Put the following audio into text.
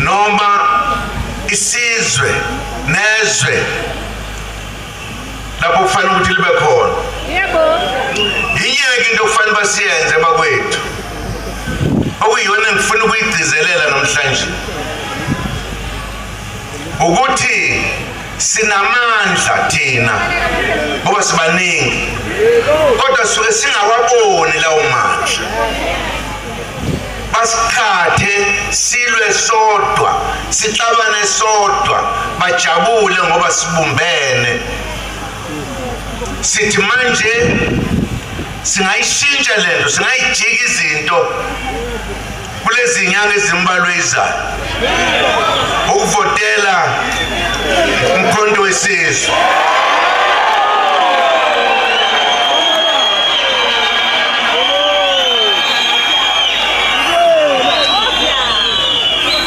Noma isizwe nezwe lapho kufanele ukuthi libe khona. Yebo. Yinyeke into okufanele basiyenze bakwethu, okuyiyona engifuna ukuyigcizelela namhlanje, ukuthi sinamandla thina ngoba sibaningi, kodwa suke singawaboni lawo mandla. Basiqhathe silwe sodwa, sixabane sodwa, bajabule ngoba sibumbene. Sithi manje singayishintsha lento, singayijika izinto kulezi nyanga ezimbalwa ezayo, ukuvotela uMkhonto weSizwe.